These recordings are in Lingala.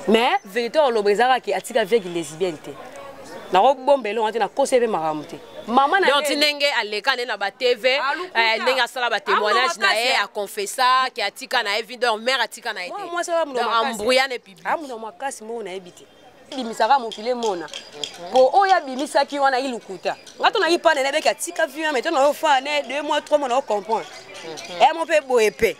Mais vérité oloba ezalaka ke atika vie ki lesbienne te. Nakobomba elongo te, nakosi ye mpe makambo te. Mama na donc ti ndenge aleka nde na ba TV, ndenge asala ba témoignage na ye, aconfessa ke atika na ye vie, donc mère atika na ye te. Mwasi oyo Donc embrouillane public. Amuno makasi moko nayebi te. Bimisaka mokili emona. Po oyo abimisaki wana ye lokuta. Nga to nayi pana nayebeki atika vie wana, mais to nayo fa ne 2 mois 3 mois na comprendre. Emo pe boye pe.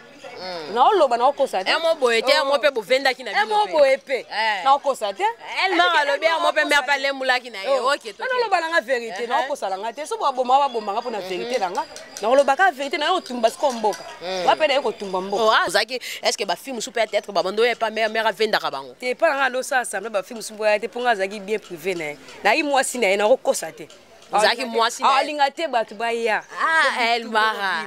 Naoloba naokosa te. Emo boye te, emo pe bovendaki na bino. Emo boye pe. Naokosa te. Elle alobi emo pe mère pe alembulaki na ye. OK, to. Naoloba na nga vérité, naokosa na nga te. So baboma baboma nga pona vérité na nga. Naoloba ka vérité na yo tumba siko mboka. Nga pe na yo kotumba mboka. Oh, ozaki est-ce que ba filles musu peut-être ba bando ye pa mère mère avendaka bango. Te pa nga ndo sa semblant ba filles musu boya te ponga azaki bien privé na ye. Na yi mwasi na ye nakokosa te. Ozalaki mwasi na ye. Alinga te bato baya. Ah, El Mara.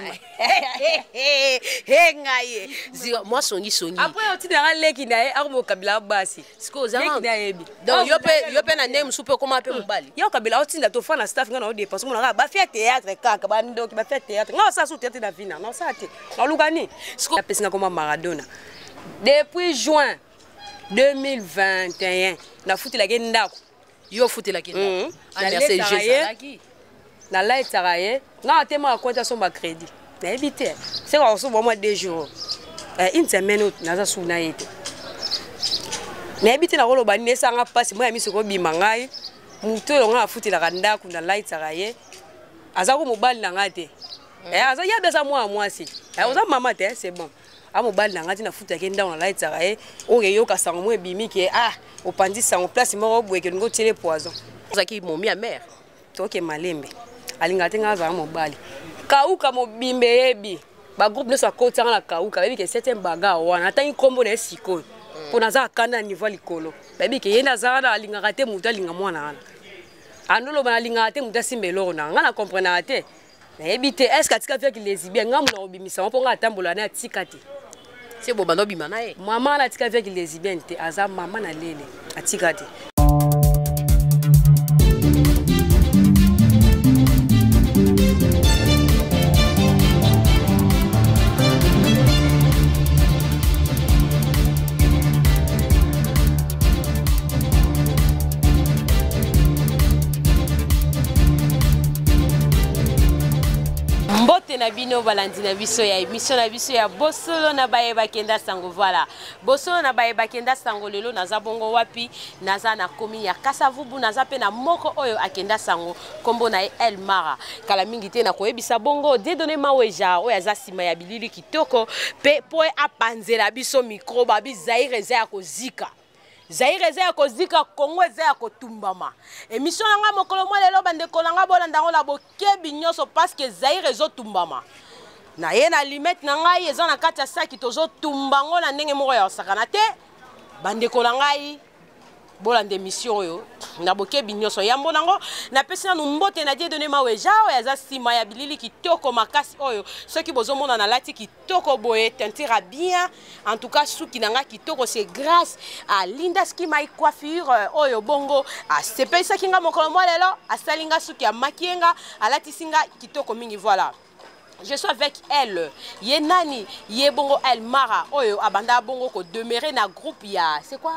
He ngai. Zira mwa songi songi. Après otindaka leki na ye akobokabila basi. Sikoyo oza leki na yebi. Donc yo pe yo pe na ndenge mosusu pe okoma pe mobali. Yo kabila otinda to fa na staff nga na odepense mona kaka ba fait théâtre kaka ba ndoki ba fait théâtre. Nga osala su théâtre na vie na osala te. Naluka nini? Sikoyo apesi nga koma Maradona. Depuis juin 2021 nafutelaki ndako. Yo ofutelaki ndako. Nalesaka ye, nalaisaka ye nga atema akwata asomba crédit nayebi te seka akosomba mwa 2 jours, une semaine oyo naza su na ye te, nayebi te nakoloba nini. Esanga mpasi mwa ya miso ekobima ngai. Motu oyo ngai afutelaka ndako, nalaisaka ye, aza ko mobali na ngai te. Aza yabi, aza mwana mwasi, oza mama te, c'est bon. A mobali na ngai ti nafutaki ndako, nalaisaka ye. Oyo eyoka sango mo ebimi ke ah, opanzi sango place moko boye ke olingi otiele poison. Ozalaki momi ya mare. Toke malembe, alingaka te ngai azala mobali. Kauka mobimba eyebi, bagroupe nyonso akotianga na kauka bayebi ke septième bagarre wana atangi nkombo na ye sikoyo mpo naza akanda na niveau ya likolo. Bayebi ke ye nde aza wana, alingaka te moto alinga mwana wana. Andoloba nalingaka te moto asimba eloko na ngai, na comprenaka te, nayebi te est ce que atika viaki lesbienne. Ngai mona kobimisa ngo mpo ngai atambola na atika te. Se bobanda obima na ye. Mama wana atika viaki lesbienne te, aza mama na lele, atika te. Mbote na bino balandi na biso ya émission na biso ya Bosolo na baye bakenda sango. Voilà, Bosolo na baye bakenda sango. Lelo naza bongo wapi? Naza na commune ya Kasavubu, naza pe na moko oyo akenda sango, kombo na ye El Mara. Kala mingi te na koyebisa bongo Dieudonné Maweja oyo aza nsima ya bilili kitoko pe po apanzela biso micro. Babi Zaire eza ya kozika, Zaire eza ya kozika, Congo eza ya kotumbama. Émission na nga mokolo mwa lelo, bandeko na nga, bolanda yango na bokebi nyonso parce que Zaire ezotumbama. Na ye na limete na ngai eza na kati ya saki, tozotumba ngo na ndenge moko ya kosakana te. Bandeko na ngai, bolanda émission oyo na bokebi nyonso. Yambo nango napesi nanu mbote na Dieudonné Maweja oyo aza nsima ya bilili kitoko makasi oyo. Soki bozomona nalati kitoko boye, teinture bien, en tout cas suki na nga kitoko, c'est grâce à Linda Skimai Coiffure oyo bongo asepelisaki nga mokolo mwa lelo, asali nga suki ya makienga, alatisi nga kitoko mingi. Voilà, je suis avec elle. Ye nani? Ye bongo El Mara oyo abanda bongo ko demeurer na groupe ya c'est quoi?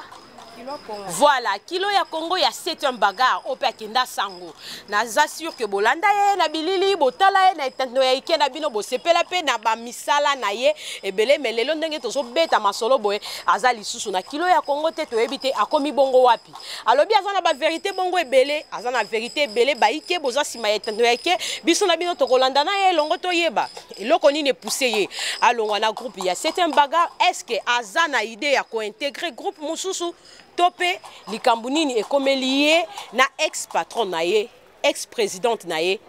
Voilà, Kilo ya Congo ya 7e bagarre oyo pe akenda sango. Naza sûr que bolanda ye na bilili, botala ye na etando ya ike na bino, bosepela pe na ba misala na ye ebele. Mais lelo ndenge tozobeta masolo boye, aza lisusu na Kilo ya Congo te, toyebi te akomi bongo wapi. Alobi aza na ba vérité bongo ebele, aza na vérité ebele baike boza sima ya etando ya ike, biso na bino tokolanda na ye elongo toyeba eloko nini epousse ye alongwa na groupe ya 7e bagarre. Est-ce que aza na idée ya kointégrer groupe mosusu to pe likambo nini ekomeli ye na ex patron na ye, ex présidente na ye?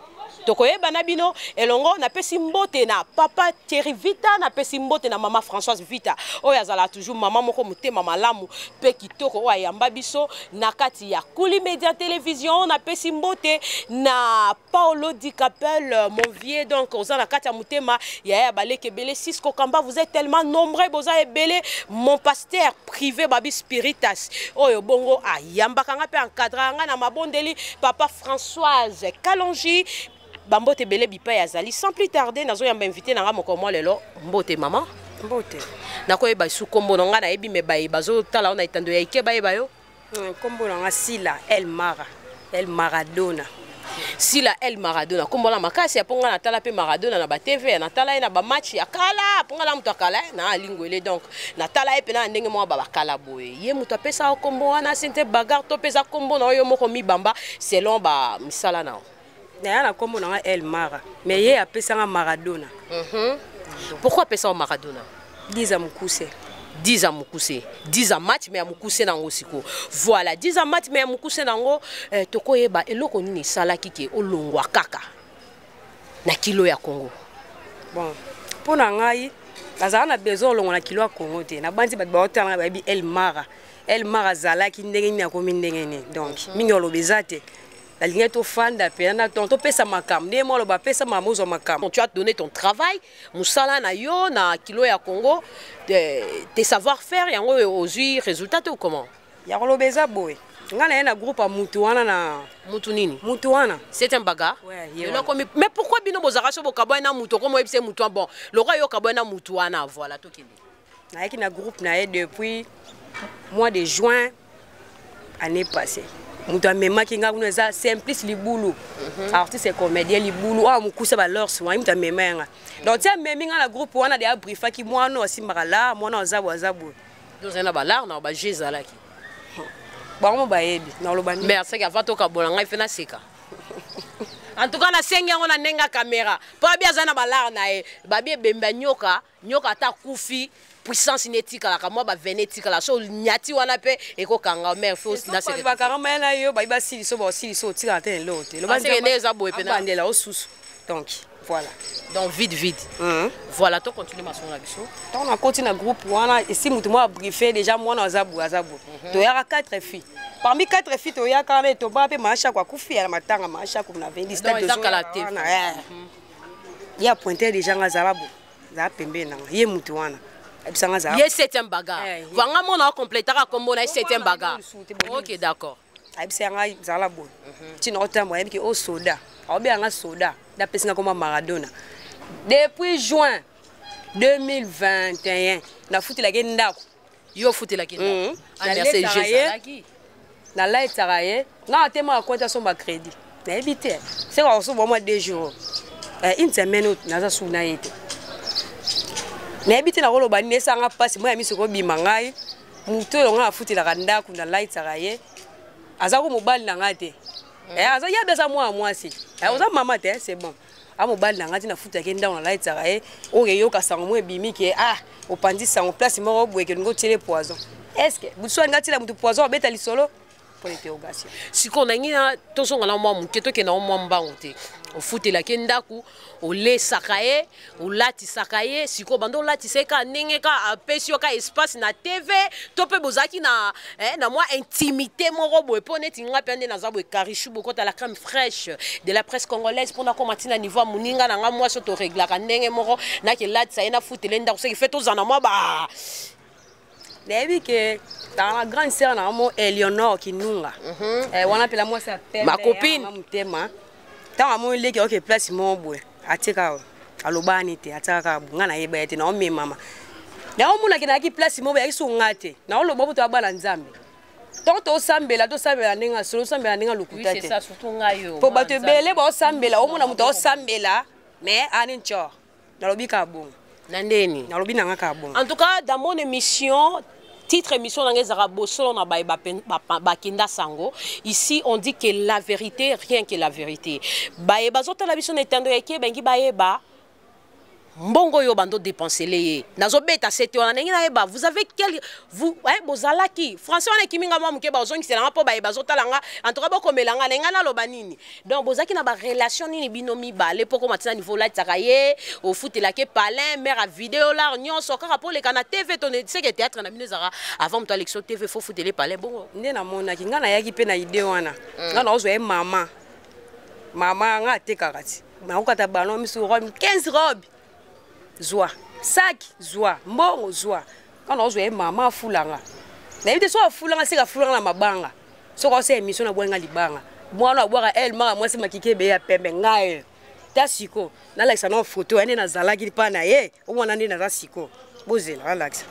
Tokoyeba na bino elongo. Napesi mbote na papa Thierry Vita, napesi mbote na mama Françoise Vita oyo azala toujours mama moko motema malamu pe kitoko oyo ayamba biso na kati ya Kuli Media Télévision. Napesi mbote na Paolo Di Capel, mon vieux, donc oza na kati ya motema ya ya baleke ebele. Cisco Kamba, vous êtes tellement nombreux, boza ebele. Mon pasteur privé Babi Spiritas oyo bongo ayambaka nga pe encadra nga na mabondeli, papa Françoise Kalonji, bambote ebele bipai azali. Sans plus tarder, nazoyamba invité na nga moko mwa lelo. Mbote mama. Mbote. Nakoyeba su kombo na ngai, nayebi me baye bazotala yo na etando ya ike bayeba yo. Kombo na nga Sila El Mara, El Maradona. Sila El Maradona, kombo na makasi ya mpo ngai natala mpe Maradona na batv, natala ye na bamatch ya kala, mpo ngai na moto ya kala na alingwele, donc natala ye mpena na ndenge moko babakala boye. Ye moto apesaka kombo wana sinte bagarre to mpe eza kombo na yo moko mibamba selon bamisala na yo? Naya na kombo na nga El Mara, mais ye apesanga Maradona. Pourquoi apesaka Maradona? 10 ya mokuse. 10 ya mokuse, 10 ya match, mais ya mokuse nango sikoyo. Voilà, 10 ya match mais ya mokuse nango. Tokoyeba eloko nini esalaki ke olongwa kaka na kilo ya Congo? Bon, mpo na ngai nazala na besoin olongwa na kilo ya Congo te. Nabandi bato baotala ngai, bayebi El Mara. El Mara azalaki ndenge nini, akomi ndenge nini. Donc mingi oloba eza te. Nalingi tofanda mpenza na ton, topesa makambo ndenge mwa aloba, apesa makambo, ozwa makambo. Tu as donné ton travail, mosala na yo na kilo ya Congo, tes savoir faire yango ozwi résultat te ou comment? Ya koloba eza boye, ngai naye na groupe ya mutu wana na Mutu nini? Mutu wana. C'est un bagarre. Ouais, ye Lelo wana. Mais pourquoi bino bozalaka so bokabwani na mutu, okoma oyebisa ye mutu wana, bon, lokwa yo okabwani na mutu wana, voilà, tokende. Nayaki na groupe na ye depuis mois de juin année passée. Moto amemaki nga kuna eza Simplice Libulu, artiste et comédien. Libulu oyo mokusa balors wana, moto amema yanga. Donc ti amemi nga na groupe wana, de abriefaki mwana oyo asimbaka la, mwana oyo aza boye, aza boye. Ozali na balare na baje ezalaki. Bango mo bayebi naloba nini. Mais asaki avant tokabola, ngai mpe naseka. En tout cas nasengi yango na ndenge ya caméra, mpo abi aza na balare na ye. Babi ebembe ya nyoka, nyoka ata akufi, puissance ne etikalaka, mwa bavene etikala so nyati wana mpe ekokanga mare fo. Bakanga maya na yo, bayi basiliso, baosiliso, otikala te na eloko te. Loba Aseke nde eza boye pena. Abandela osusu, donc voilà. Donc vide vide. Voilà, to continue masongo na biso. Ntango nakoti na groupe wana, esi motu moko abriefe déjà mwana aza boye, aza boye. Toyaka 4 filles, parmi 4 filles toyaka wana etoba mpe Maashako akufi ya na matanga, Maashako na vendi. Donc, eza kala te. Ye apointe déjà nga, azala boye, azala pembeni nanga. Ye mutu wana ayebisanga azala Ye septième bagarre. Eh, vanga mona okompletaka kombo na ye septième bagarre. Lisusu te, bolingi. Ok, d'accord. Ayebisa yanga zala boye, ntina otambola, ayebiki o soda, aobenga soda nde apesinga koma Maradona. Depuis juin 2021 nafutelaki ndako. Yo ofutelaki ndako? Ah, merci. Nalesaka ye. Ezalaki Nalaisaka ye nga atema akwati, asomba crédit, nayebi te seka kosomba mwa 2 jours, une semaine oyo naza su na ye te. Nayebi te nakoloba nini, esanga mpasi mwa ya miso kobima. Ngai motu oyo ngai afutelaka ndako, nalaisaka ye, aza ko mobali na ngai te. Aza yabi, aza mwana mwasi. Oza mama te, c'est bon, a mobali na ngai te. Nafutaki ndako, nalaisaka ye. Oyo eyoka sango mo ebimi ke ah, opanzi sango place moko boye ke olingi otiele poison. Est ce que butu so alingi atiela motu poison, abeta lisolo pour l'interrogation? Sikoyo nangi na tozonga na mwa moke, tokende na mwa mbangu te. Ofutelaki ndako, olesaka ye, olatisaka ye. Sikoyo bando olatisa ye kaka ndenge ka apesi yo ka espace na TV, to mpe bozalaki na mwa intimité moko boye? Mpo neti nga mpe nde naza boye, Carichou Bokota, la crème fraîche de la presse congolaise, mpona koma ntina niveau ya moninga na nga mwasi oyo toreglaka ndenge moko, nakelatisa ye, nafutele ndako, soki fe tozala na mwa ba Nayebi ke tala na grande sœur na mo Eleonore Kinunga. Wana mpela mwasi ya pembe. Ma copine. Ya motema. Ntango amoni leki oke place moko boye, atika alobani te, atika kaka boye. Ngai nayeba ye te, naomemama, naomonaki nayaki place moko boye, ayaki so nga te. Naoloba po toya bana Nzambe, ntango tosambela, tosambela ndenge ya solo, tosambela ndenge ya lokuta c'est te. ça, surtout ngai oyo Po bato ebele baosambela, omona moto aosambela mais ani ncor. Nalobi kaka bongo. Na ndeni? Nalobi nanga kaka bongo. En tout cas, dans mon émission, titre émission na ngai ezalaka Bosolo na baye bakenda sango. Ici on dit que la vérité, rien que la vérité. Baye bazotala biso na etando ya eke, bangi bayeba mbongo oyo bando dépensele ye. Nazobeta sete wana ndenge nayeba, vous avez quel vous, eh, bozalaki français wana ekimi nga mwa moke, bazongisela nga mpo baye bazotala nga. En tout cas bokomela nga ndenge naloba nini. Donc bozalaki na barelation nini bino mibale mpo koma ntina niveau olatisaka ye, ofutelaki palin, mare ya video lar nyonso kaka mpo oleka na TV? To seke théâtre na bino ezalaka avant moto alekisa TV, fo futele palin bongo? Nde namonaki ngai nayaki mpe na idée wana, ngai naozwa ye mama, mama ngai atekaka ti nakokata ballon miso, robe 15 robe, zwa saki, zwa mbongo, zwa. Ngai naozwa ye mama, afulanga, nayebi te so afulanga, seka afulanga na mabanga. Soki aosala émission, nabwanga libanga, mwana abwaka El Mara mwasi makiki ebele ya pembe. Ngai ta siko nalakisa na foto ya nde nazalaki mpa na ye, omwana nde naza siko. Bozela alakisa.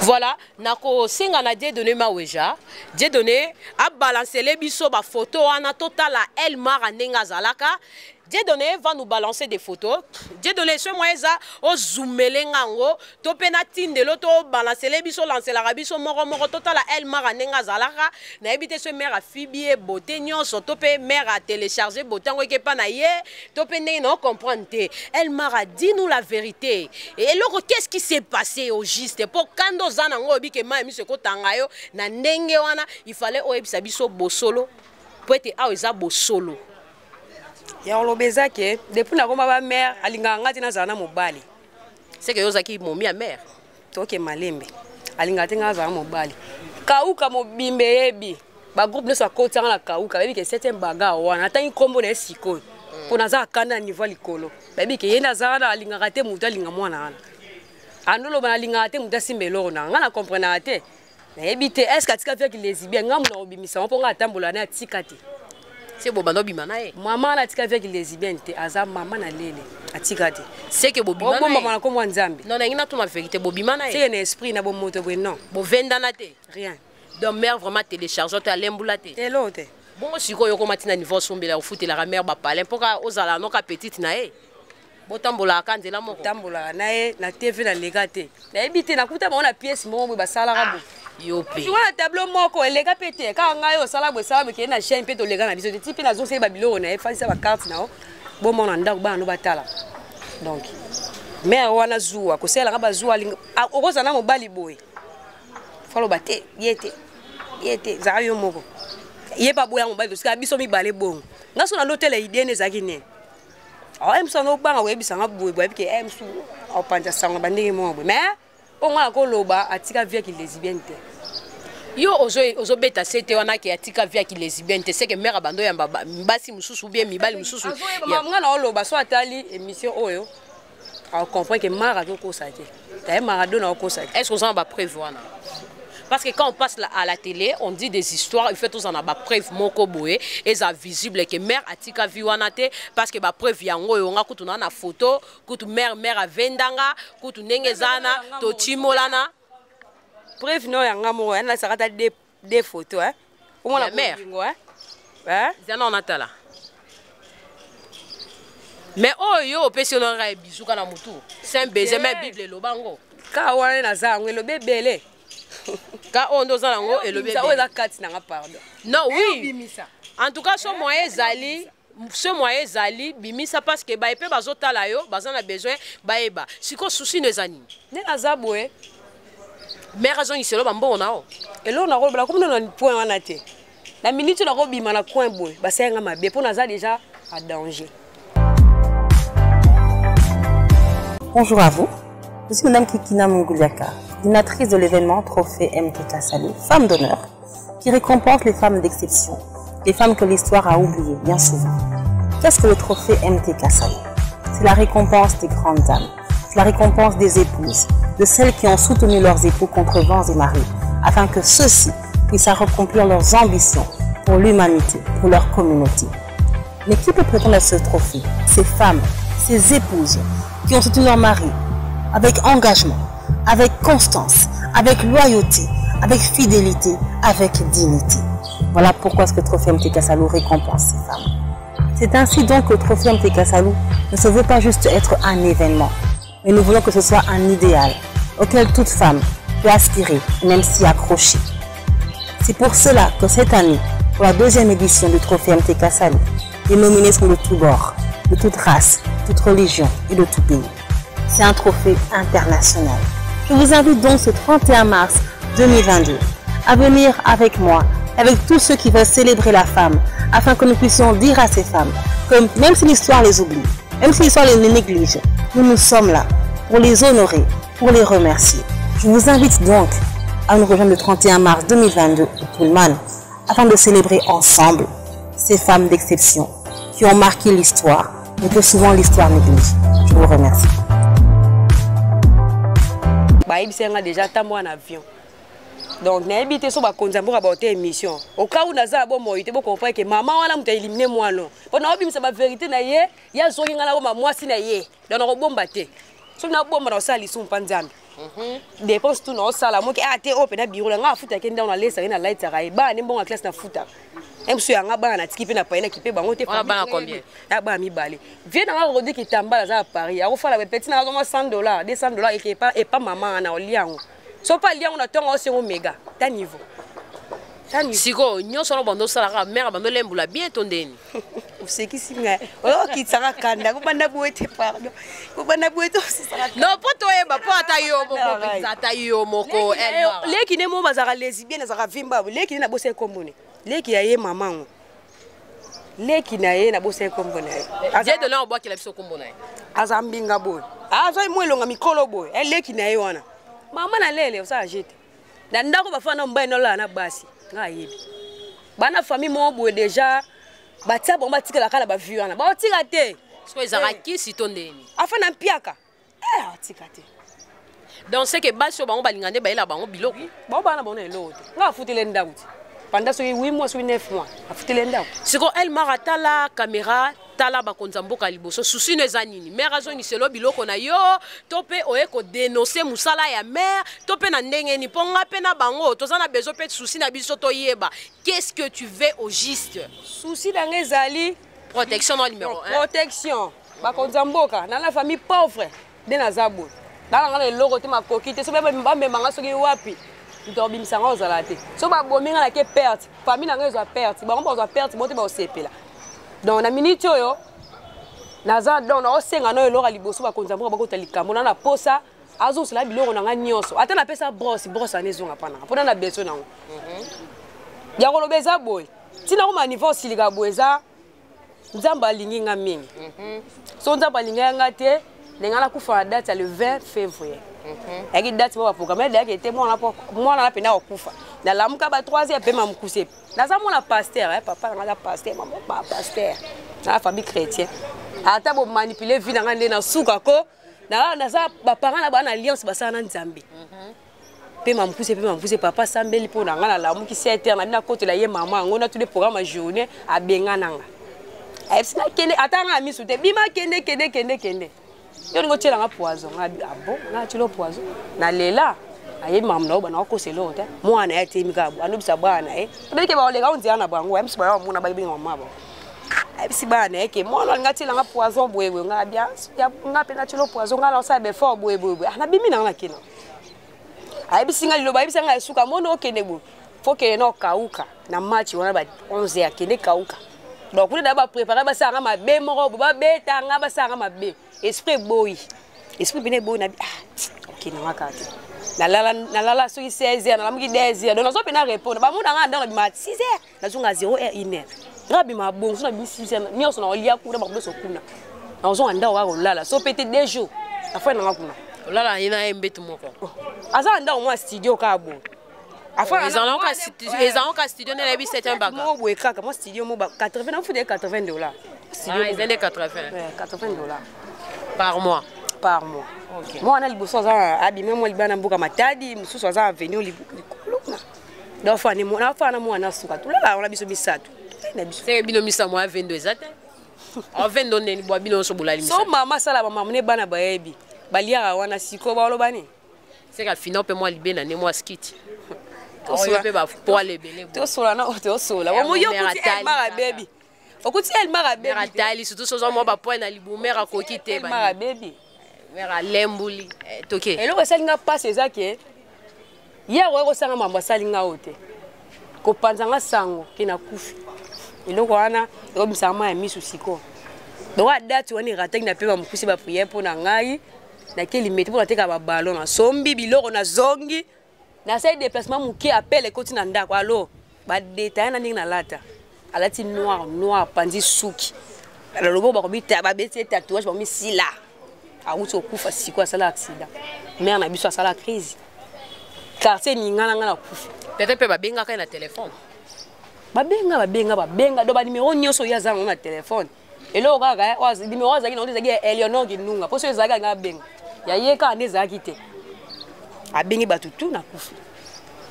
Voilà, nakosenga na Dieudonné Maweja, Dieudonné abalancele biso ba photo wana totala El Mara ndenge azalaka. Dieudonné va nous balancer des photos. Dieudonné ce moyen eza ozoomele nga yango to mpe natindelo to balancele biso, lancelaka biso moko moko totala El Mara ndenge azalaka. Nayebi te so mare afibi ye beauté nyonso to mpe mare atelecharge beauté yango eke epa na ye to mpe ndenge na ocomprendre te. El Mara, dis-nous la vérité. Eloko, qu'est-ce qui s'est passé au juste? Mpo kanda oza nango, oyebi ke mai ya miso ekotanga yo na ndenge wana, il fallait oyebisa biso bosolo po ete awa eza bosolo. Ya koloba eza ke depuis nakoma ba mare, alingaka nga te nazala na mobali. C'est que yo ozalaki momi ya mare? Toke malembe, alingaka te nga azala mobali. Kauka mobimba eyebi, bagroupe nyonso akotianga na kauka bayebi ke septième baga wana atangi nkombo na ye sikoyo mpo naza akanda na niveau ya likolo. Bayebi ke ye nde aza wana, alingaka te moto alinga mwana wana. Andoloba nalingaka te moto asimba eloko na nga, na comprenaka te, nayebi te est ce que atika viaki lesbien. Nga mona kobimisa ngo mpo nga atambola na atika te. Se bobanda obima na ye? Mama wana atika viaki lesbienne te, aza mama na lele, atika te. Seke bobima na ye? Obombama na kombo ya Nzambe. Non, nangi natuna vérité, bobima na ye? Seke na esprit na bomoto boye, non. Bovendana te? Rien. Donc mare vraiment télécharge te, alembula te? Eloko te. Bongo sikoyo okoma ntina niveau osombela, ofutelaka mare bapalin mpoka ozala noka petite na ye, botambolaka ka nzela moko? Tambolaka na ye na TV, naleka te, nayebi te. Nakuta bango na pièce moko boye basalaka boye. Yo mpe? Wana tableau moko eleka mpe te, kaka ngai oyo osala boye, esala boye, kende na chaîne mpe toleka na biso te. Ti mpe nazoseli babiloko na ye, fandisa bacarte na yo, bomona ndako bana no batala. Donc mare wana zuwa kosalelanga bazuwa, okozala na mobali boye, faloba te, ye te, ye te, zala yo moko. Ye baboya mobali, tosika biso mibale. Bongo nga so nalotela idene ezalaki nini? Awa mosu yango obanga koyebisa nga boye boye, ke mosu aopanza sango bandenge moko boye, mais oyo nga nakoloba, atika vie yaki lesbienne te. Yo ozobeta se te wana ke atika vie yaki lesbienne te, seke mare abando oyamba basi mosusu ou bien mibali mosusu? Nga na oloba, so atali émission oyo, acomprendre ke mare azokosa te, taye Maradona akokosa te. Est ce que oza na bapreuve wana? Parce que quand on passe à la télé, on dit des histoires, il faut tous en avoir preuve moko boye, et ça visible que mère atika vie wana te, parce que ba preuve yango yo nga kutu na photo, kutu mère avendanga, kutu ndenge zana, to chimolana. Preuve no yanga moko, yana sakata deux photos, hein. Omona mère. Hein? Hein? Zana on atala. Mais oyo yo opesi yo nanga bizuka na mutu. C'est un baiser, mais Bible elobango. Ka wana naza yango elobi ebele. Ka oyo nde oza nango elobi. Oyo eza kati nanga, pardon. Non, oui, en tout cas so moyen ezali, ce moyen ezali, bimisa, parce que baye mpe bazotala yo, baza na besoin bayeba sikoyo susi no eza nini. Nde naza boye. Mare azongiselo bambongo na yo? Eloko nakoloba, nakomi nano na point wana te. Na minute oyo nakobima na coin boye, basalinga mabe mpo naza déjà a danger. Bonjour à vous. Je suis Madame Kikina Mungouliaka, coordinatrice de l'événement Trophée MTK Salou, femme d'honneur, qui récompense les femmes d'exception, les femmes que l'histoire a oubliées bien souvent. Qu'est-ce que le Trophée MTK Salou? C'est la récompense des grandes dames, c'est la récompense des épouses, de celles qui ont soutenu leurs époux contre vents et marées, afin que ceux-ci puissent accomplir leurs ambitions pour l'humanité, pour leur communauté. Mais qui peut prétendre à ce trophée? Ces femmes, ces épouses qui ont soutenu leur mari avec engagement, avec constance, avec loyauté, avec fidélité, avec dignité. Voilà pourquoi ce que Trophée MTK Salou récompense ces femmes. C'est ainsi donc que le Trophée MTK Salou ne se veut pas juste être un événement, mais nous voulons que ce soit un idéal auquel toute femme peut aspirer et même s'y accrocher. C'est pour cela que cette année, pour la deuxième édition du Trophée MTK Salou, les nominés sont de tous bords, de toute race, toute religion et de tout pays. C'est un trophée international. Je vous invite donc ce 31 mars 2022 à venir avec moi, avec tous ceux qui veulent célébrer la femme, afin que nous puissions dire à ces femmes que même si l'histoire les oublie, même si l'histoire les néglige, nous nous sommes là pour les honorer, pour les remercier. Je vous invite donc à nous rejoindre le 31 mars 2022 au Pullman, afin de célébrer ensemble ces femmes d'exception qui ont marqué l'histoire, mais que souvent l'histoire néglige. Je vous remercie. Bayebisi nga déjà ntambo na avion. Donc nayebi te so bakonzi ya mboka baote émission okau naza na bomoi te, bocomprendre ke mama wana moto aélimine mwana mpo naobimisa bavérité na ye. Ye azongi ngai nakoma mwasi na ye, donc nakobomba te. Soki nabomba, nakosala lisumu mpa Nzambe. Dépense tu naosala moki a te oyo mpena biro na ngai afutaki ndako, nalesaki, nalaitisaka ye bana nde mbongo ya classe nafutaka ye mosusu yanga bana natiki mpe na paye nakipe bango te. Wana bana combien? Na bana mibale. Vie nanga Rodi Kitambala aza na Paris, akofala bepeti nanga azomwa 100 $, 200 $ eke epa mama wana olia yango. So mpe alia yango na ntongo, osengo mega ta niveau, ta niveau. Sikoyo nyonso wana bando osalaka, mare bando olembula bien to ndeni? Osekisi ngai, okokitsaka kanda kobanda boye te, pardon, kobanda boye te, osisaka. Non, mpo toyeba, mpo ata yo moko mpenza, ata yo moko, Elmara. Leki ne mo bazalaka lesbienne, azalaka vimba. Leki ne nabosa ekombo ne, leki ya ye mama ngo, leki na ye nabosa ekombo na ye. Dieu de l'an obwakela biso kombo na ye. Aza mbinga boye, azwa mwa elonga mikolo boye. Leki na ye wana mama na lele osala jete na ndako, bafana na mobali nalala na basi. Ngai ayebi bana famille moko boye déjà, batia bango batikalaka na bavie wana, baotika te. Sikoyo ezalaka kisi to ndeni? Afana mpiaka, atika te. Donc c'est que basi oyo bango balinga nde bayela bango biloko. Bao bana bango na eloko te. Ngai afutele ndako te pendant soki 8 mois, soki 9 mois, afutele ndako. Sikoyo Elmar, atala caméra, tala bakonzi ya mboka liboso. Susi no eza nini? Mare azongiselo biloko na yo to mpe oye kodénoncer mosala ya mare to mpe na ndenge nini? Mpo nga mpe na bango toza na besoin mpe susi na biso toyeba qu'est-ce que tu veux au juste. Susi na ngai ezali protection na numéro 1. Protection, bakonzi ya mboka. Na la famille pauvre nde naza boye, nalanga na eloko te, makoki te. Soki bamemanga soki wapi, moto akobimisa nga ozala te. Soki babomi nga, nake perte, famille na ngai ezwa perte, bango bazwa perte, bango te baosepela. Donc na minute oyo naza, donc naosenga no eloko ya liboso, bakonzi ya mboka bakota likambo na posa azosala biloko na ngai nyonso. Ata napesa brosse, brosse wana ezonga mpa nanga mpona na besoin nango. Ya koloba eza boye, ntina koma niveau osilika boye, eza Nzambe alingi nga mingi. So Nzambe alingi nga te, ndenge nakufa na date ya le 20 février, yaki date mo baprogramme eyaki ete mwana mwana na mpena kokufa. Nalamuka ba 3 heures pema mokuse. Naza mwana pasteur, papa nanga aza pasteur, mama ba pasteur, na famille chrétien. Ata bomanipule vie na nga nde nasuka ko naza baparent na baa na alliance basala na Nzambe. Mpe mamukuse, mpe mamukuse, papa asambeli mpo na nga. Nalamuki 7 heures, nabi nakotela ye mama yango natuli programme ya journée. Abenga nanga, ayebisi nakende, ata nga ya misu te, bima, kende, kende, kende, kende, yo olingi otielanga poison. Nga abo nga atiela poison, nalela. Ayebi makambo na yo, bana okosa eloko te. Mwana na ye ateyemi kaka, anobisa bana na ye abelike baoleka o nzela na bango, ayebisi bana bamona bayebenga mama bango, ayebisi bana na ye ke mwana alingi atielanga poison boyeboye. Nga bia nga mpe natiela poison, nga naosala befort boyeboyeboye. Nabimi nanga, nakena. Ayebisi nga liloba, ayebisi nga esuka mona okende boye, fo kende na okauka na match wana ba 11, akende kauka. Donc kuna na baprépare basalanga mabe moko boye, babeta nga, basalanga mabe, esprit eboyi, esprit pene eboyi. Nabi ah, okende nga kaka te. Nalala, nalala soki 16 heures, nalamuki 2 heures. Donc nazo mpena répondre bamona nga ndako, nabima 6 heures, nazonga 0 heure, 1 heure. Nga bima bongo so nabimi 6 heures nyonso, naolia kuna, bato nyonso kuna, nazonga ndako kaka kolala. So pe te 2 jours afai nanga kuna. Olala ye na ye mbetu moko? Aza na ndako mwa studio kaka boye. Ezalaka studio nde nayebi septième baka. Moko boye kaka mwa studio mo 80, nafuta ye 80 $. Eza nde 80? 80 $ par mois? Par mois. Mwana liboso aza abima mwa libanda mboka Matadi, mosusu aza avenir likolo kuna. Donc afana na mwana suka, tolala wana biso misato na biso. Seke bino misamo avendo eza te, avendo ndeni bwa bino nyonso bolali? So mama asala bamama ne bana bayebi baliaka wana, sikoyo baloba nini? Seke afina mpe mwa libe na nde mwa skiti oyo mpe bapoile ebele. Tosola na tosola yo kuti Elmar abebi, okuti Elmar abebi. Atali surtout sozwa mwa bapoile na libu, mare akoki te. Elmar abebi. Mare alembuli toke. Eloko esali nga mpasi eza ke ye akoki kosanga mambo asali nga oyo te, kopanza nga sango ke nakufi. Eloko wana ekobimisaka mai ya misu sikoyo. Donc adate wana erataki na mpe bamokusi baprière mpo na ngai. Nake Limete mpo nateka baballon, nasombi biloko, nazongi, nasali déplacement moke, appel ekoti na ndako: alo, badetaye na ndenge nalata, alati noir noir, panzi suki na loboko, bakomi babeti ye tatouage, bakomi sila, awuti kokufa sikoyo, asala accident. Mare na biso asala crise, quartier eningana, nga nakufi. Peut-être mpe babengaka ye na telefone. Babenga, babenga, babenga, donc banimero nyonso oyo aza nango na telefone, eloko kaka nimero azalaki nango te ezalaki ya Eleonore Kinunga, mpo so ezalaki alinga abenga ya ye kaka nde ezalaki te. Abengi bato tu nakufi.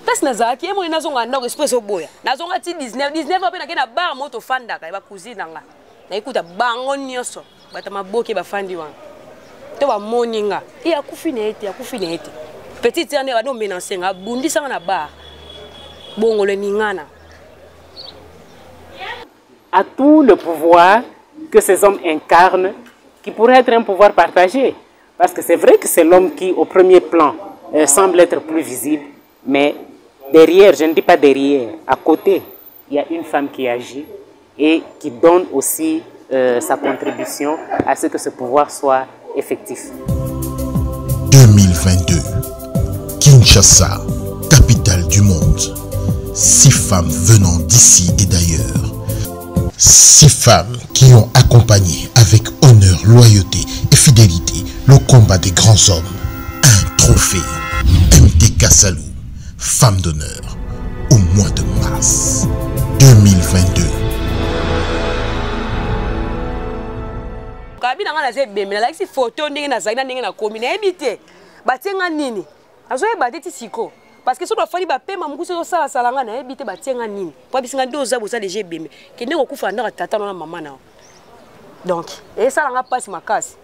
Place nazalaki ye moni, nazonga ndako, esprit ezoboya. Nazonga ti 19 19 mpe nake na bar mo tofandaka ya bacousine na nga, nayekuta bango nyonso bato maboke bafandi wana to bamoni nga e akufi na ye te, akufi na ye te. Petite ane bado menace nga, abundisanga na bar bongolo eningana. À tout le pouvoir que ces hommes incarnent, qui pourrait être un pouvoir partagé. Parce que c'est vrai que c'est l'homme qui, au premier plan, semble être plus visible, mais derrière, je ne dis pas derrière, à côté, il y a une femme qui agit et qui donne aussi sa contribution à ce que ce pouvoir soit effectif. 2022, Kinshasa, capitale du monde. Six femmes venant d'ici et d'ailleurs. Six femmes qui ont accompagné avec honneur, loyauté et fidélité le combat des grands hommes. Un trophée. MT Kassalou, femme d'honneur, au mois de mars 2022. Kabi na nga naza ebembe, nalakisi foto ndenge nazali na ndenge nakomi, nayebi te batie nga nini, nazoyeba te ti siko, parce que soki bafandi bapema mokusi ozosalasala nga, nayebi te batie nga nini po abisi nga nde oza boza deja ebembe, kende kokufa ndaka tata na mama na yo. Donc esala nga mpasi makasi,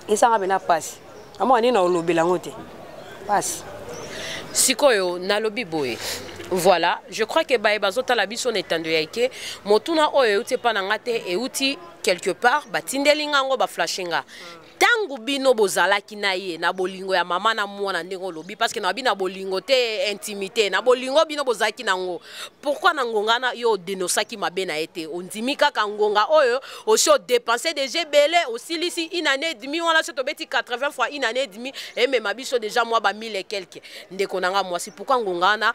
esala nga mpena mpasi, amona ndenge na olobela yango te, mpasi. Sikoyo nalobi boye, voilà, je crois que baye bazotala biso na etando ya eke, motuna oyo euti epa na nga te, euti quelque part, batindeli nga yango, baflashe nga. Ntango bino bozalaki na ye na bolingo ya mama na mwana, ndenge olobi, parce que na bolingo te, intimité na bolingo bino bozalaki nango, pourquoi na ngonga na yo odenosaki mabe na ye te? Ondimi kaka ngonga oyo osi odepense déjà ebele, osilisi une année et demi wana. So tobeti 80 fois une année et demi, emema biso déjà mwa ba mille et quelque. Ndeko na nga mwasi, pourquoi ngonga wana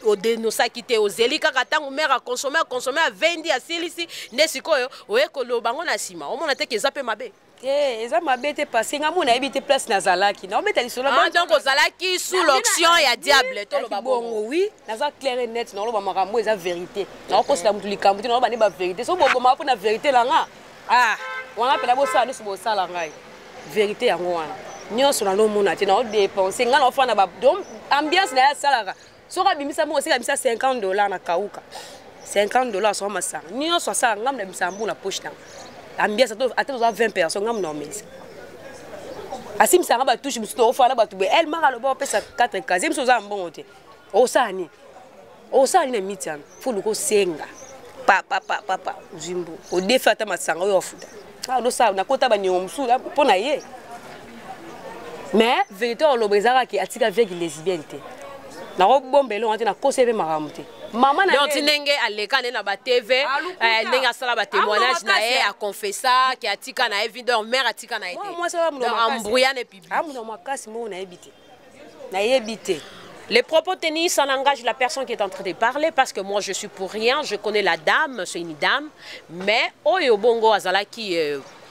odenosaki te? Ozeli kaka ntango mare akonsome, akonsome, avendi, asilisi, nde sikoyo oye koloba ngo na nsima? Omona te ke eza mpe mabe? Te, eza mabe te, parce nga mo nayebi te place nazalaki, naobeta lisolo. Ah, donc ozalaki sous l'onction ya diable, toloba bongo? Oui, naza clair et net, naoloba makambo eza vérité, naokosela motu likambo te, naoloba nde bavérité. So bobomaka mpo na vérité na nga, ah wana mpena bosala nyonso, bosala ngai vérité yango wana nyonso nalomona te. Naodepense ngai, naofanda ba donc ambiance na ye asalaka. Soki abimisa mbongo, soki abimisa 50 $ na kauka, 50 $ soko masanga nyonso asala, ngambo na bimisa mbongo na poche nanga. Ambiance ata toza 20 personnes, ngambo na omesa, asimisaka batouche mosusu, toofana bato boye. El maka aloba opesa 4 casier mosusu, oza na mbongo te, osala nini? Osala nini na miti wana? Fo luka osenga papa papa, ozwi mbo odefi ata masanga oyo afuta, osala nakota baniongo mosusu mpo na ye. Mais vérité oloba eza kaka atika vieki lesbienne te, nakobomba elongo te, nakosi mpe makambo te. Mama na donc ndenge aleka nde na batv, ndenge asala batémoignage na ye, aconfessa ke atika na ye vie, donc mare atika na ye te, embrouillane public. Amuna makasi moko, nayebi te, nayebi te. Les propos tenus, ça n'engage la personne qui est en train de parler parce que moi je suis pour rien, je connais la dame, c'est une dame, mais oyo bongo azalaki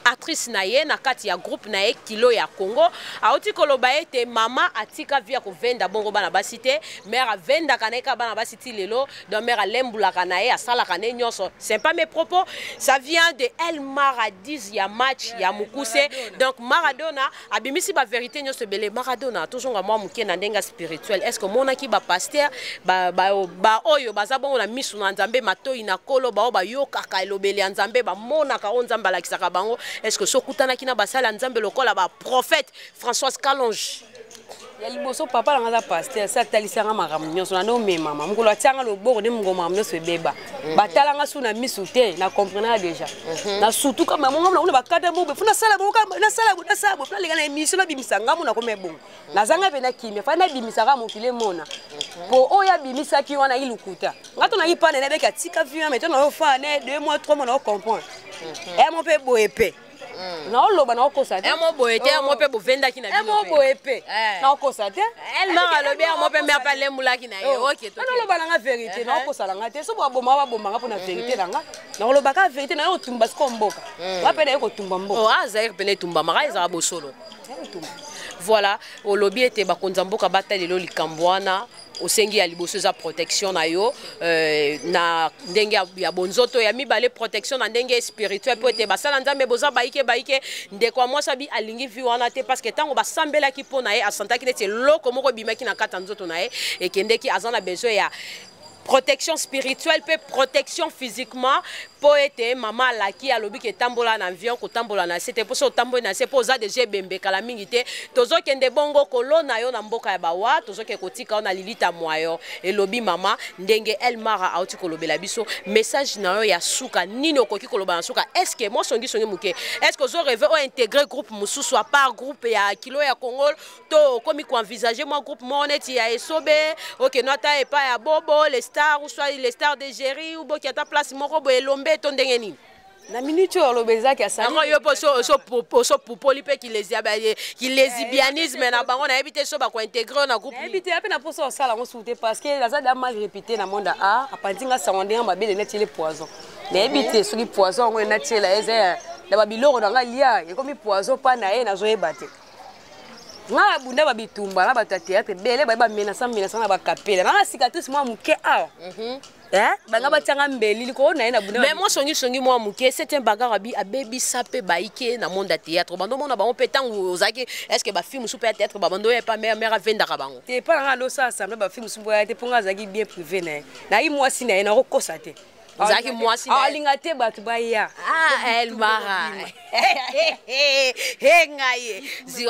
actrice na ye na kati ya groupe na ye Kilo ya Congo, auti koloba ete mama atika vie ya kovenda bongo bana basi te, mare avendaka na ye kaka bana basi ti lelo, donc mare alembulaka na ye, asalaka na ye nyonso. C'est pas mes propos, ça vient de El Maradis ya match ya mokuse. Donc Maradona abimisi bavérité nyonso ebele. Maradona, tozonga mwa moke na ndenge ya spirituel. Est ce que omonaki bapaster baoyo baza bongo na misu na Nzambe, matoi na Kolo, bao bayokaka elobeli ya Nzambe, bamonaka oyo Nzambe alakisaka bango? Est ce que so okutanaki na basali ya Nzambe lokola baprophète Françoise Calonge? Ya liboso, papa nanga aza paster, se atalisanga makambo nyonso na nde omemama mokolo atianga loboko nde mongo makambo nyonso ebeba. Batalanga su na misu te, na comprenaka déjà na surtout kama mongo na kuna bakata mobe fu nasala bongo, nasala bo, nasala bo, nalinga na émission, nabimisa ngambo, nakoma ebongo, nazanga mpe na kimia, fa nabimisaka mokili emona po oyo abimisaki wana ilukuta. Nga to nayi pane nayebeki atika vie, mais to nayofa ne 2 mois, 3 mois, nao comprendre emo mpe boye mpe naoloba, naokosa te. Emo boye te, emo mpe bovendaki na bino emo boye mpe naokosa te. Elmar alobi emo mpe mare mpe alembulaki na ye. Ok. Naloba nanga vérité, naokosa nanga te. So babomaka, babomanga mpona vérité nanga, nakolobaka vérité naye kotumba siko mboka nga mpe naye kotumba mboka. Zaire pene etumbamaka, ezala bosolo. Voilà, olobi ete bakonzi ya mboka batalelo likambo wana. Osengi ya liboso eza protection na yo na ndenge ya bonzoto, ya mibale protection na ndenge spirituel, po ete basala Nzambe boza bayike bayike. Ndeko ya mwasi abi alingi vi wana te, parce que ntango basambelaki mpo na ye, asantaki neti eloko moko ebimaki na kati ya nzoto na ye, ekendeki. Aza na besoin ya protection spirituelle mpe protection physiquement, mpo ete mama alaki, alobi ke tambola na avion, kotambola na se te, mpo so otamboli na se, mpo oza deja ebembe, kala mingi te tozokende bongo kolona yo na mboka ya bawa, tozokende kotika yo na lilita mwayo, elobi mama. Ndenge Elmara auti kolobela biso, message na yo ya suka nini okoki koloba na suka? Est ce que mwa songisongi moke, est ce que ozo rêve ointégrer groupe mosusu à part groupe ya Kilo ya Congo, to okomi koenvisage mwa groupe moko neti ya Esobe, okende ata epai ya Bobo les stars, ou soit les stars de Géri, ou boki ata place moko boye, Elombe, to ndenge nini? Na minute oyo oloba ezaki asali yango yo mpo osopupoli mpe kilesibianisme na bango, nayebi te so bakointegre yo na groupe. Nayebi te, ape na mposa osala yango suku te, parce que naza da mal répété na monde a apanzi nga sango ndenge mabe natiele poison. Nayebi te soki poison yango natiela eza na babiloko na nga lia ekomi poison mpa na ye, nazoyeba te. Nga nabunda babitumba na bato ya théâtre ebele, baye bamenasa menasa na bakapela nga na cicatrice mwa moke awa. Banga batianga mbeli likolo na ye na bunda. Mais mwa songisongi mwa moke, c'est un bagarre abi abebisa mpe bayike na monde ya théâtre, bando omona bango mpe ntango ozalaki, est ce que bafilme mosusu mpe ya théâtre babando oyo epa mare avendaka bango? Te, epa na nga andosala sembla, bafilme mosusu boya te, mpo nga azalaki bien privé na ye, nayi mwasi na ye, nakokosa te. Ozalaki mwasi na ye. Alinga te bato baya. Ah, Elmara, he ngai ye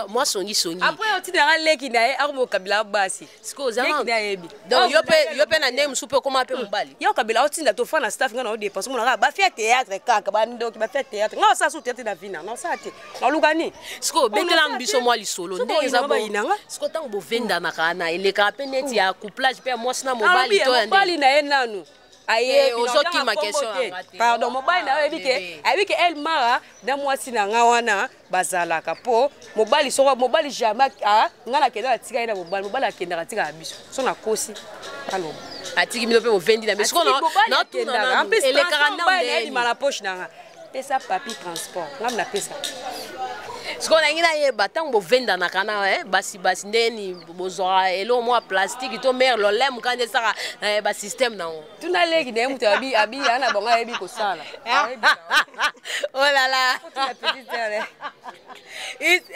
mwa songisongi. Après otindanga leki na ye akomokabila basi. Sikoyo oza leki na ye ayebi. Donc yo mpe na ndenge mosusu mpe okóma mpe mobali. Yo kabila otinda tofa na staff, nga na odepense, omonaka bafi ya théâtre kaka, bandoki bafi ya théâtre. Nga osala su théâtre na vie na nasala te, naluka nini? Sikoyo obetelanga biso mwa lisolo ndenge eza. Bayinanga. Sikoyo ntango bovendanaka na elekaka mpe neti ya couplage mpe ya mwasi na mobali to ya ndenge? Mobali na ye nanu ayebi. Ozokima question na nga te. Pardon, mobali na yo ayebi ke, ayebi ke Elmara na mwasi na nga wana bazalaka, mpo mobali, soko mobali jamais nga nakenda natika ye na mobali. Mobali akendaka atikaka biso, so nakosi aloba. Atiki bino mpe bovendi na biso. Sikoyo elekaka ndenge na poche na nga, pesa papi transport, nga napesa. Sikoyo nangi nayeba, ntango bovendanaka na basi basi, ndeni bozwaka eloko mwa plastique to mare lolemo kaka nde esaka basystème nango? Tuna leki na ye, moto abi abi ya na bango ayebi kosala. Oh là là,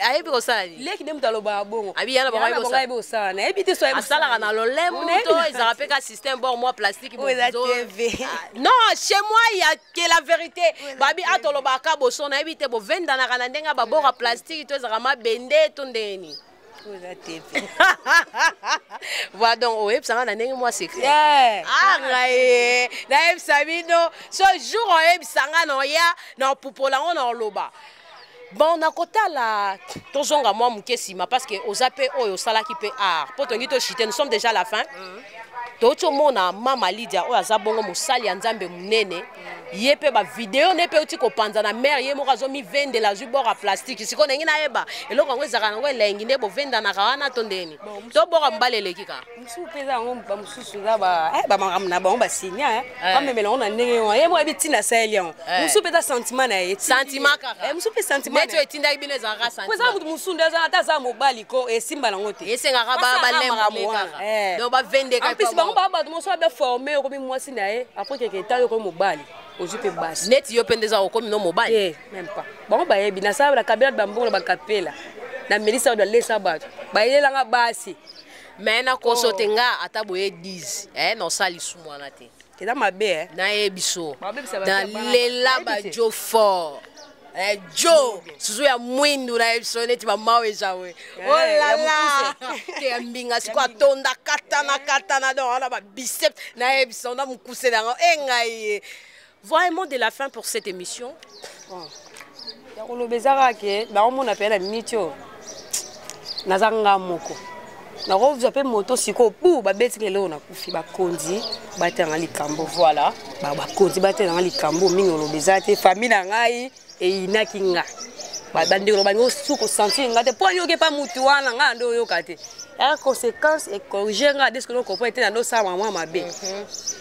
ayebi kosala nini? Leki nde moto alobaka bongo. Abi ya na bango ayebi bango ayebi kosala, nayebi te so ayebi. Asalaka na lolemo to ezalaka mpe ka système bord mwa plastique? Oyo eza TV. Non, chez moi il y a que la vérité. Babi atolobaka boso, nayebi te bovendanaka na ndenge ya babord ya plastique to ezalaka mabende to ndenge nini? Oyo eza TV. Voilà, donc oyebisanga na ndenge mwa secret. Yeah. Ah, ngai nayebisa bino so jour oyebisanga na oya na opupola yango na oloba. Bon, nakotala, tozonga mwa moke nsima, parce que oza mpe oyo osalaki mpe art mpo tongi tochite, nous sommes déjà à la fin. Touti omona mama Lydia oyo aza bongo mosali ya Nzambe monene, ye mpe bavideo ne mpe euti kopanza na mare, ye moko azomivendela, azwi bord ya plastique. Sikoyo ndenge nayeba eloko yango ezalaka nango elengi nde bovendanaka wana to ndeni to bord ya mobali eleki kaka? Mosusu mpe eza yango, bamosusu eza bamakambo na bango basinya, bamemela yango na ndenge wana, ye moko ayebi ntina asaleli yango. Mosusu mpe eza sentiment na ye. Sentiment kaka. Mosusu mpe sentiment. Neti oyo etindaki bino ezalaka? Po eza motu mosusu nde aza, ata aza mobali ko esimba nango te. Esengaka balemole kaka, donc bavendeka. En plus bango baa bato mosusu abe forme, okomi mwasi na ye, après quelque temps okomi mobali, ozwi mpe basi. Neti yo mpe nde eza okomi no mobali? Te, même pas. Bango bayebi nasala nakabela bambongo na bakapela, namelisa bato, balesa bato, bayelanga basi. Mais nakoso te, nga ata boye 10 nosala lisumu wana te. Eza mabe. Nayebi so. Babebisa bato ya bana. Nalela. Bayebi te. Bajo fort, jo susu ya mwindu, nayebi so neti bamawe ezawe. Olala te ya mbinga sikoyo atonda katana katana, donc wana babiceps, nayebi so na mokuse nango e ngai ye. Vraiment de la fin pour cette émission. Ya koloba eza kaka ke baomona mpe na miniti oyo naza nga moko, nakozwa mpe moto sikoyo pu babetinga eloko, nakufi. Bakonzi batelanga likambo. Voilà. Bakonzi batelanga likambo mingi. Oloba eza te, famille na ngai eyinaki nga. Bandeko na balingi su kosentir nga te, mpo ayoki epa mutu wana, ngai nde oyoka te ya conséquence ecorrige nga deske nocomprendre te na ndosala mwa mabe.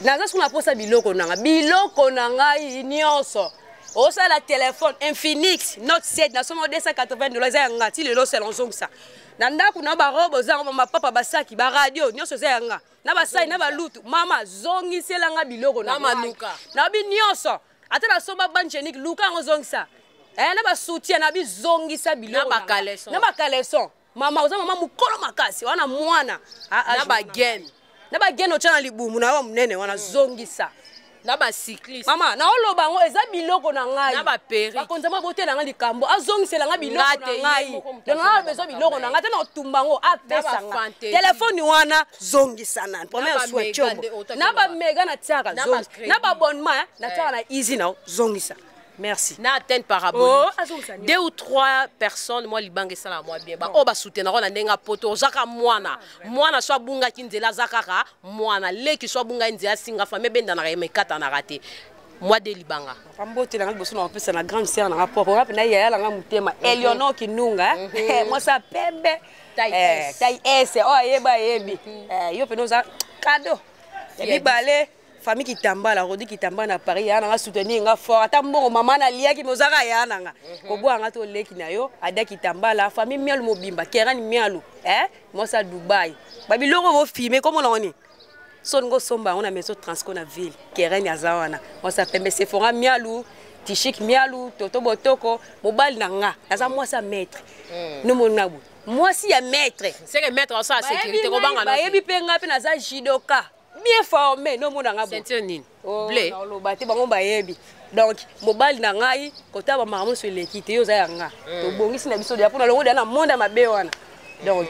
Naza soki naposa biloko na nga, biloko na ngai nyonso osala telefone Infinix Note 7, nasomba 280 dollars, eza ya nga ti lelo, sela ozongisa. Na ndako na barobe ozango, mapapa, basaki, baradio, nyonso eza ya nga, na basali na balutu. Mama, zongisela nga biloko na manuka. Nabi nyonso, ata nasomba bangenik, luka yango, zongisa. Na basoutien na bizongisa biloko. Na bacaleçon. Na bacaleçon. Mama, oza mama mokolo makasi wana, mwana. Na bagene. Na bagene otya na libumu na yo monene wana, zongisa. Na bacycliste. Mama, naoloba yango, eza biloko na ngai. Na baperruque. Bakonzi ma botela nga likambo, azongisela nga biloko na ngai. Donc nga besoin biloko na ngai te, na otumba yango, apesa nga telefone wana, zongisa nani. Première soin tiombo na bamega natiaka, zongisa. Na baabonnement natiaka na easy na, zongisa. Merci. Na antenne parabolique, oh, deux ou trois personnes, moi libanga esala mwa bien, baoyo basoutenaka na ndenge apoto. Ozaka mwana, mwana so abungaki nzela, aza kaka mwana leki. So abungaki nzela, asinga fami, ebendanaka ye, mekatanaka te. Mwa de libanga. Mbote nanga liboso na kopesa na grande sœur nanga propre nga mpena, yaya nanga motema, Elionor Kinunga, mwasi ya pembe, taille S, oyo ayeba ayebi yo mpena, oza cadeau ya mibale. Famille Kitambala, Rodi Kitambala na Paris, ya nanga, soutenir nga fort. Ata mbongo mama naliaki, me ozaka ya nanga, kobwaka nga to leki na yo Ada Kitambala. Famille Mialu mobimba, Kerani Mialu, mwasi ya Dubai, babiloko bofime komona ngo nini, so olingi osomba yango na maison Transco na ville, Kereni aza wana, mwasi ya pembe. Sephora Mialu, Tishik Mialu, Toto Botoko, mobali na nga, naza mwasi ya maître. Nomoni na boye mwasi ya maître. Seke maître osala sécurité, kobanga. Bayebi mpe nga mpe naza judoka bien formé, nomona nga. Ceinture nini? Bleu. Oloba te, bango bayebi. Donc mobali na ngai, kota bamakambo nyonso eleki te, yo oza ya nga. Tobongisi na biso deya mpona longo deya na monde ya mabe wana. Donc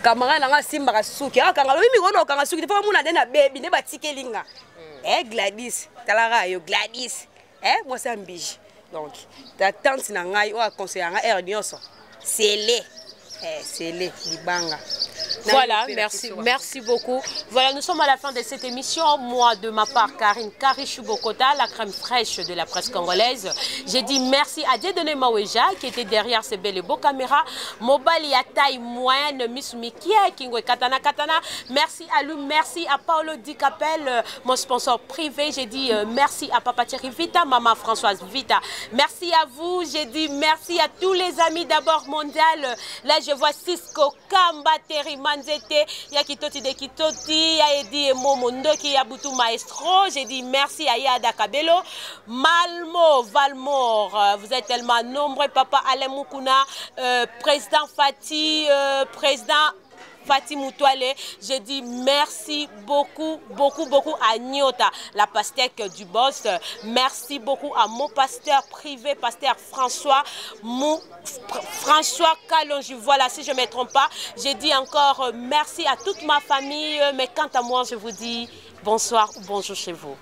camarade na nga asimbaka suki, akanga lobi mikolo na okanga suki te, mpo bamona nde na bebi nde batikeli nga. Gladys, talaka yo Gladys, mwasi ya mbiji. Donc ta tante na ngai oyo aconseille nga heure nyonso, sele sele libanga. Voilà, merci, merci beaucoup. Voilà, nous sommes à la fin de cette émission. Moi, de ma part, Karine Karichou-Bokota, la crème fraîche de la presse congolaise. J'ai dit merci à Dieudonné Maweja qui était derrière ces belles et beaux caméras. Mobali à taille moyenne, Miss Mikia, Kingwe Katana Katana. Merci à lui, merci à Paolo Di Capel, mon sponsor privé. J'ai dit merci à Papa Thierry Vita, Maman Françoise Vita. Merci à vous. J'ai dit merci à tous les amis d'abord mondial. Là, je vois Cisco Kamba, Terry Manzete, ya Kitoti de Kitoti, ya Edi Emomo Ndoki, ya Boutou Maestro. J'ai dit merci à Yada Kabelo. Malmo, Valmore, vous êtes tellement nombreux. Papa Alain Mukuna, président Fatih Moutouale. J'ai dit merci beaucoup, beaucoup, beaucoup à Nyota, la pastèque du boss. Merci beaucoup à mon pasteur privé, pasteur François Mou, François Kalonji. Voilà, si je ne me trompe pas. J'ai dit encore merci à toute ma famille. Mais quant à moi, je vous dis bonsoir ou bonjour chez vous.